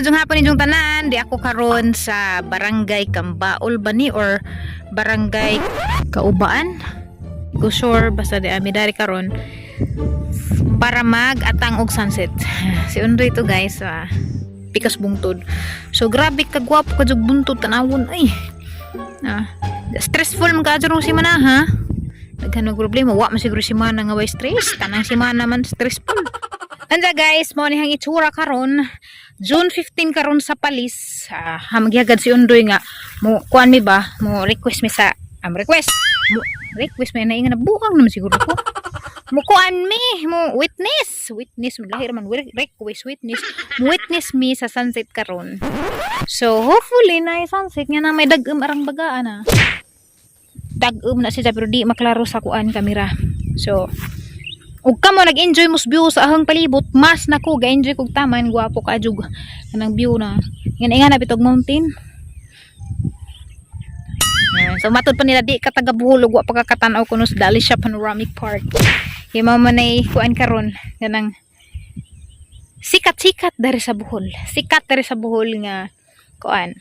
Maayong hapon ninyong tanan. Di ako karon sa Barangay Kambaol ba ni or Barangay Kaubaan. Di ko sure, basta di ami dari karon para mag-atang og sunset. Si Undoy to, guys, pikas bungtod. So grabe ka gwapo ka jug buntod tanawon ay. Stressful man ka si mana, ha. Daghan og problema, wa man siguro si mana nga way stress. Tanang si mana man stressful. Anja guys, mo ni hang itsura karon. June 15 karon sa Palis. Hamaghagad si Undoy nga mo kuan mi ba, mo request mi sa request. Mo request mi na inga na buang naman siguro ko. Mo kuan mi, mo witness, witness mo lahir man request witness. Mo witness mi sa sunset karon. So hopefully na sunset nga na may dag-um arang bagaan ah. Dag-um na siya pero di maklaro sa kuan kamera. So ug kamo nag-enjoy mo sa view sa ahang palibot, mas nako ga-enjoy kog taman, gwapo ka jug kanang view na. Nga nga na bitog mountain. Ayan. So matud pa nila di ka taga Bohol ug wa pa ka katan-aw kuno sa Dalisha Panoramic Park. Kay mao man ay kuan karon kanang sikat-sikat dari sa Bohol. Sikat dari sa Bohol nga kuan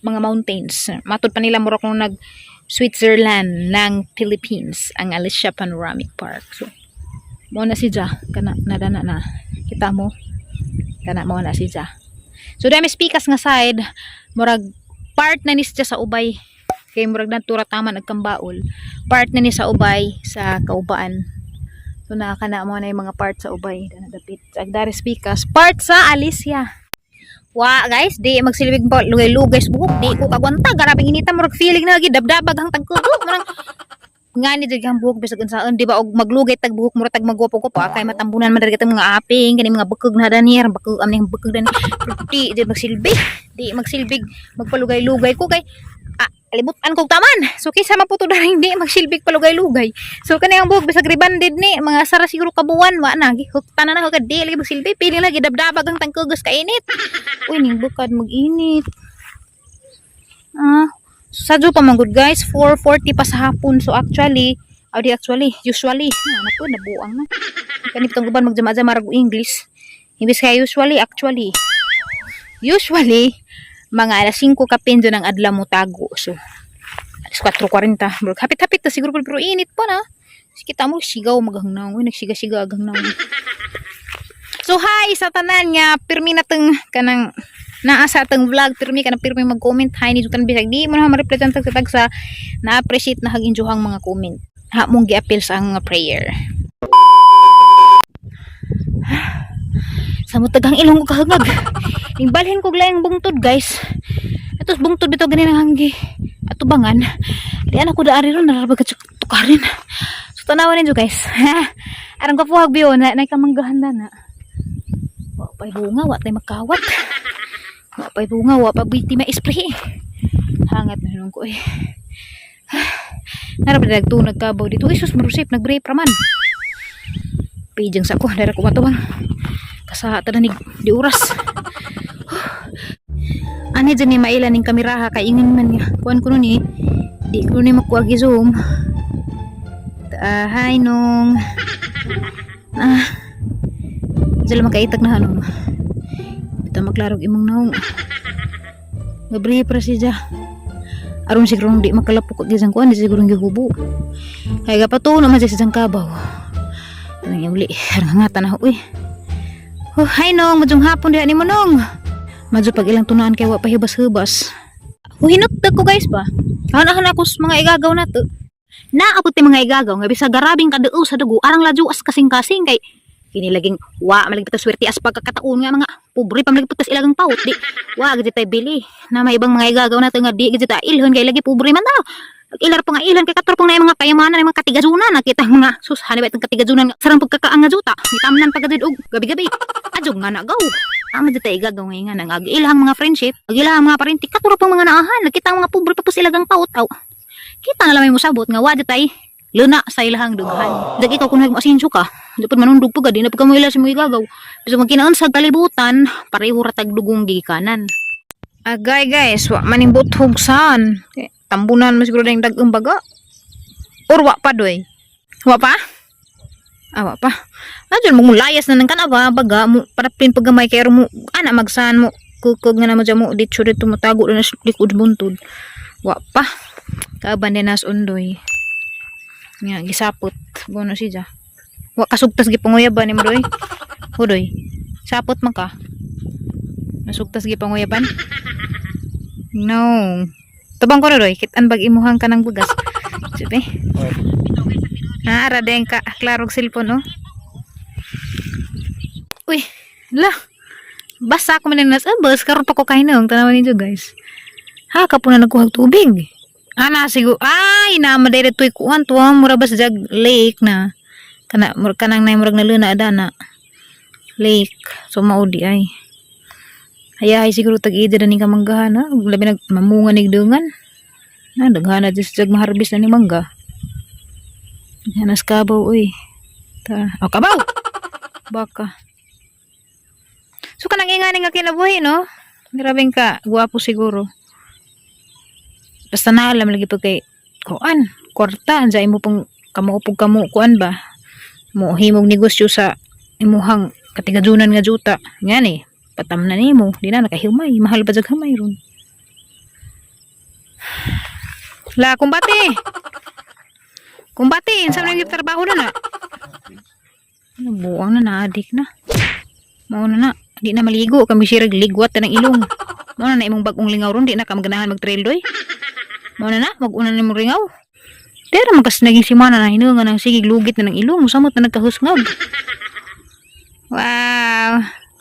mga mountains. Matud pa nila mura kung nag Switzerland ng Philippines ang Alicia Panoramic Park. So mo na siya kana nadana na kita mo kana mo na siya. So dami speakers nga side, murag part na ni siya sa Ubay kay murag natura tama nagkambaol, part na ni sa Ubay sa Kaubaan. So nakakana mo na yung mga part sa Ubay dana dapit ag dari speakers part sa Alicia. Wa guys, di magsilbig pa lugay-lugay sa buhok, di ko kagwanta, grabe inita, murag feeling na lagi dabdabag ang tagkugo, murag ngani jud ang buhok bisag unsaon, di ba, og maglugay tag buhok mura tag magwapo ko pa kay matambunan man diri katong mga aping kani mga bukog na dani, bakog am ning bukog dani. Pero di jud magsilbi, di magsilbig magpalugay-lugay ko kay libutan kog taman. So kaysa maputo na hindi magsilbig palugay-lugay. So kani ang buhok bisag rebanded ni mga sara siguro kabuwan, wa na gihukta na na kag di lagi magsilbi, pili lagi dabdabag ang tangkugos kainit. Uy, ning bukad mag-init. Sadyo pa man gud guys, 4:40 pa sa hapon. So actually, di actually, usually, na to nabuang na. Kani bitong uban magjama-jama ra English. Imbis kay usually, actually. Usually, mga alas 5 kapin ng adlaw mo tago. So, alas 4:40. Bro, hapit-hapit na siguro pero init pa na. Kita mo sigaw maghangnaw. Uy, nagsiga-siga aghangnaw. So hi sa tanan nga pirmi na teng kanang naa sa atong vlog, pirmi ka na pirmi mag-comment. Hi ni tan bisag di mo na ma-reply tan tag sa na-appreciate na hag injuhang mga comment ha mong giapil sa ang mga prayer. Sa mutagang ilong ko kahangag ning balhin ko laing bungtod guys. Atos bungtod bitaw gani nang hanggi atubangan di ana ko daari ron narabag ka tukarin. So tanawan ninyo guys, arang kapuhag biyo na nay kamanggahan na wa pa'y bunga, wa tay makawat. Wa pa'y bunga, wa pa biti ma-spray. Hangat na nung ko eh. Narap na nagtunag kabaw dito. Ay sus marusip, nag-break raman. Pijang sa ko, dara ko matubang. Kasaha ta na ni di oras. Ani dyan ni maila ning kameraha kay ingon man niya. Kuan ko ni, di ko ni makuha gi-zoom. Hi nung. Diyan makaitag na hanong. Ito maklarog imong naong. Gabriel pra siya. Aron siguro di makalapok kag isang kuan, di siguro gihubo. Kay gapatuno man siya sa isang kabaw. Tanang uli, arang hangatan na uy. Oh, hi nong, madyong hapon diha nimo nong. Madyo pag ilang tunaan kay wa pa hibas-hibas. Oh, hinutdag ko guys ba. Hanahan ako sa mga igagaw na to. Naabot ti mga igagaw nga bisag garabing kadao sa dugo arang ladyo as kasing-kasing kay kini laging wa malagi pa swerte as pagkakataon nga mga pobre pa malagi tas ilagang paut di wa gid tay bili na may ibang mga igagaw nato nga di gid ta ilhon kay lagi pobre man daw. Ilar pa nga ilhan kay kator pang na mga kayamanan, mga katigajunan nakita mga sus hani ba itong katigajunan nga sarang pagkakaang nga juta mitamnan pa gid og gabi-gabi adjog nga na gaw ama jud tay igagaw nga nga ang ilahang mga friendship ag ilahang mga parente kator pang mga naahan nakita ang mga pobre pa po sila gang paut aw kita na lang may musabot nga wa jud tay luna sa ilahang dughan. Dag ikaw kung nagmasinso ka, di pa manundog pa di na pa ka mo ila sa mga igagaw. Bisan magkinaon sa kalibutan, pareho ra tag dugong gikanan. Agay guys, wa maning buthugsan. Tambunan mo siguro ding dag-ong baga. Or wa pa doy. Wa pa? Ah, wa pa. Adyon mo layas na ng kana ba baga mo paraplin paggamay kay mo ana magsan mo. Kukog nga naman mo dito dito matago na sa likod buntod. Wa pa. Kaaban din nas undoy. Nga gisapot. Bono siya. Wa kasugtas gipanguyaban ni mo doy. Hudoy. Sapot man ka. Nasugtas gipanguyaban? No. Tabang ko na doy. Kitan bag imuhang kanang bugas. Sige. Ah, ara din ka. Klarog cellphone, oh. Uy, la. Basa ko man nas abas karon pa ko kahinong tanawan ninyo, guys. Ha, kapo na nagkuhag tubig. Ana siguro ay na madere tuy kuan tuwa mura bas jag lake na. Kana mura kanang nay murag naluna adana. Lake. So maudi ay. Hayahay siguro tag-ida na ni kamanggahan ha. Labi nag mamunga ni dungan. Na daghan na jud jag maharbis na ni mangga. Hanas kabaw uy. Ta, oh, kabaw. Baka. So kanang ingani nga kinabuhi no? Grabeng ka, gwapo siguro. Basta na alam lagi pag kay kuan, kwarta, andiyan imo pong kamuupog kamo kuan ba? Mo himog negosyo sa imuhang katigadunan nga juta. Ngani, patam na nimo, di na nakahimay, mahal pa jag hamay ron. La, kumbate. Kumbate, sa nang trabaho na na. Ano, buang na, naadik na. Mao na na. Di na maligo kami sirag ligwat na ng ilong. Mao na na imong bagong lingaw ron, di na ka maganahan mag-trail doy. Mao na na, mag-una na imong ringaw. Pero man kasi naging simana na hinunga ng sigig lugit na ng ilong, samot na nagkahusngag. Wow.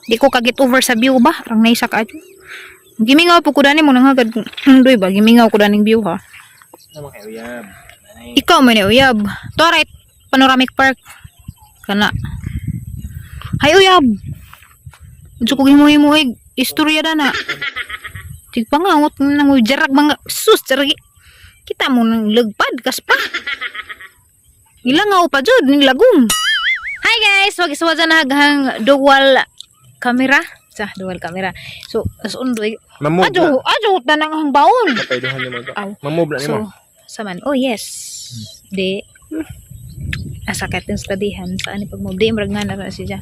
Di ko ka-get over sa view ba? Rang naisa ka adyo. Gimingaw po ko dani mo nanghagad kung doy ba, gimingaw ko daning view ha. Naman kayo, uyab. Ay, Ikaw man ni uyab. To right, Panoramic Park. Kana. Hay uyab. Unsa ko gihimo-himo istorya dana. Sig pangangot nang jarag mga sus jarag. Kita mo nang lagpad kas pa. Ilangaw pa jud ning lagom. Hi guys, wag iswa dyan haghang dual camera. Sa dual camera. So, as undoy. Mamove Ajo, ajo tanang ang baon. na. Kapaiduhan ni mo to. Aw. Mamove na ni So, mo. saman, oh yes. Di. Asa kahit yung studyhan, saan ni pag move? Di, murag nga na ra siya.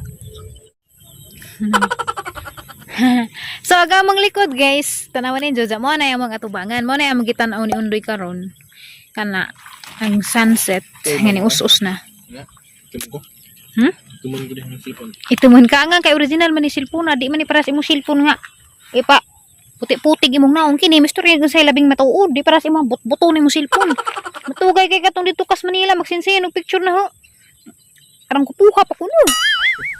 So, ang among likod, guys, tanawan ninyo, dyan, mo na yung mga atubangan, mo na yung mga gitanaw ni Undoy karon. Kana, ang sunset, nga ni us-us na. Tumon ko. Hmm? Tumon ko din ang cellphone. Ito man ka nga, kay original man ni cellphone na, di man ni para sa imong cellphone nga. Ipa, puti-puti imong naong kini, mister yung sa labing matuod, di para sa imong but-buto ni imong cellphone. Matugay kay katong dito kas Manila, magsinsin og picture na ho. Arang kupuha pa kuno.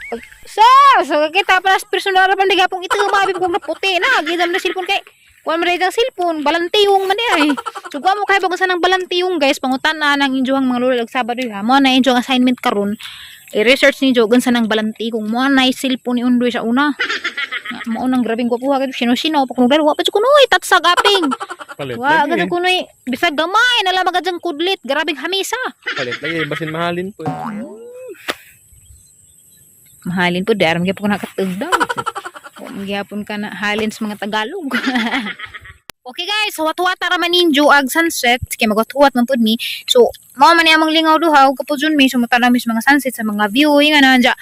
Pag, sa, so kita para sa personal pa gapong ito, mabi kong naputi na, gidam na cellphone kay kuan man ang cellphone, balantiyong man di ay. So kuan mo kay bago sa nang balantiyong guys, pangutan na nang injohang mga lola og Sabado ha. Mo na injohang assignment karon. I-research ninyo kung sa nang balantiyong mo na cellphone ni Undoy sa una. Mao nang grabeng gwapuha kay sino-sino pa kuno wa pa jud kunoy tatsag aping. Palit Wa lagi. gud kunoy bisag gamay na lamang ka kudlit, grabeng hamisa. Palit lagi. Basin mahalin po. Mahalin po, daram gyapon ko nakatugdaw. Wa man gyapon ka na halin sa mga Tagalog. Okay guys, huwat-huwat ra man ninyo ag sunset kay maghuwat man pud mi. So, mao man ni among lingaw duha ug kapudson mi sumutan mi sa mga sunset sa mga view nga na dya.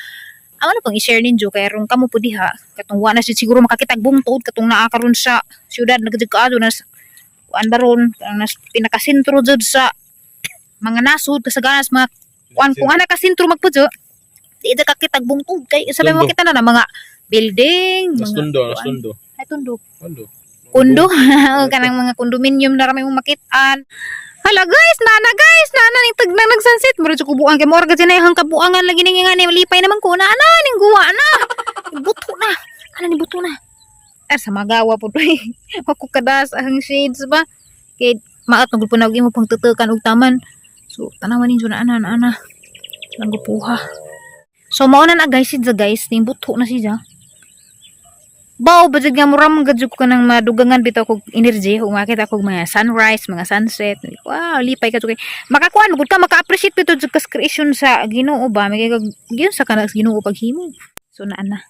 Amo na pang i-share ninyo kay aron kamo pud diha katong wa na siya siguro makakitag buong tuod katong naa karon sa syudad nagajud kaadto na sa kuan baron kanang nas pinakasentro jud sa mga nasod kasagaran sa mga kuan kung ana ka sentro magpudyo di da kakitag buong tuod kay sabi mo Tondo. kita na mga building Nas mga tundo, nas kuan. tundo. Ay, tundo. Tundo. Kundo. Kanang mga kondominium na rami mong makitaan. Hala guys, nana guys, nana ning tag nang nagsunset. Mura jud kubuang kay mura gid na hang kabuangan lagi ning ngani malipay naman ko na ana ning guwa na. Buto na. Ana ni buto na. Er sa magawa po doy. Wa ko kadas ang shades ba. Kay maat na gud po na og imo pang tutukan og taman. So tanawan ninyo na ana na ana. Lang gupuha. So mao na na guys siya guys, ning buto na siya. Bao ba jud nga mura man gud ko nang madugangan bitaw kog energy kung makita kog mga sunrise, mga sunset. Wow, lipay ka jud kay. Makakuan gud ka maka-appreciate bitaw jud ka sa creation sa Ginoo ba. May kay gyud sa kana sa Ginoo paghimo. So naa na.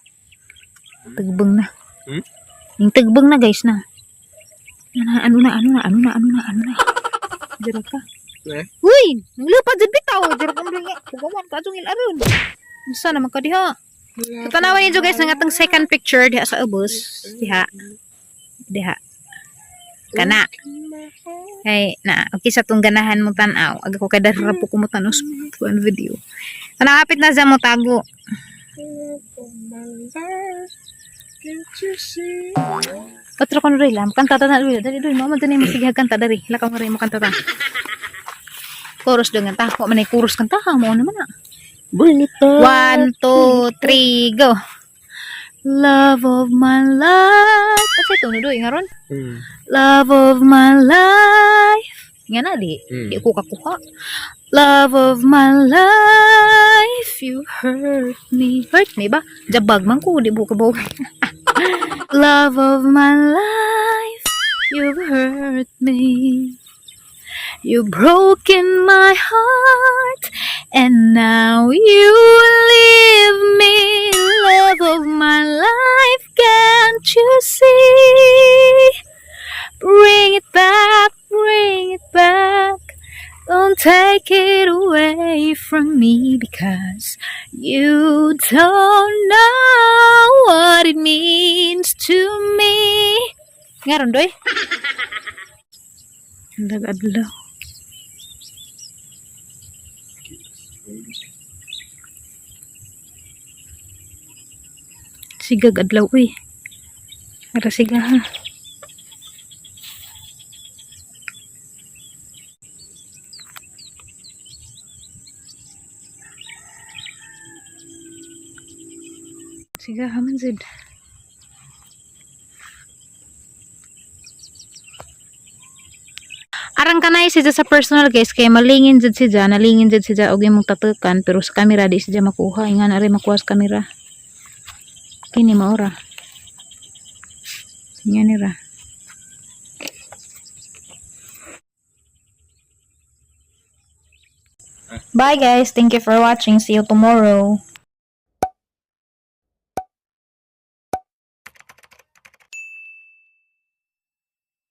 Tagbang na. Hmm? Ning tagbang na guys na. Ano na, ano na, ano na, ano na, ano na, ano na. Dira ka. Eh? Uy, naglupad jud bitaw. Dira ka mo nga. Pugawan ka jud ilaron. Unsa naman ka diha? So, tanawan ninyo, guys, ng atong second picture diha sa ubos. Diha. Diha. Kana. Kay na, okay sa tong ganahan mo tan-aw. Aga ko kay dari ra po ko mo tan-aw sa kuan video. Kanakapit na siya mo tago. Can't you see? Patro ko na rin lang. Kanta ta na dali. Dali dali. Mama dali mo sige kanta dali. Lakaw nga rin mo kanta ta. Chorus do nga ta. Wa man ay chorus kanta ha mo naman na. Bring it back. One, two, three, go. Love of my life. Kasi ito na doy ngaron. Love of my life. Nga na di. Di ko kakuha. Love of my life, you hurt me. Hurt me ba? Jabag man ko, di buka buka. Love of my life, you've hurt me. You've broken my heart, and now you leave me. Love of my life, can't you see? Bring it back, bring it back. Don't take it away from me because you don't know what it means to me. Ngaron doy? Adlaw. Sigag adlaw uy. Ara siga ha. Siga ha man zid. Arang kanay siya sa personal, guys, kay malingin jud siya, nalingin jud siya og imong tatukan, pero sa camera di siya makuha. Ingan ari makuha sa camera. Kini maora. Nga nira. Bye, guys. Thank you for watching. See you tomorrow.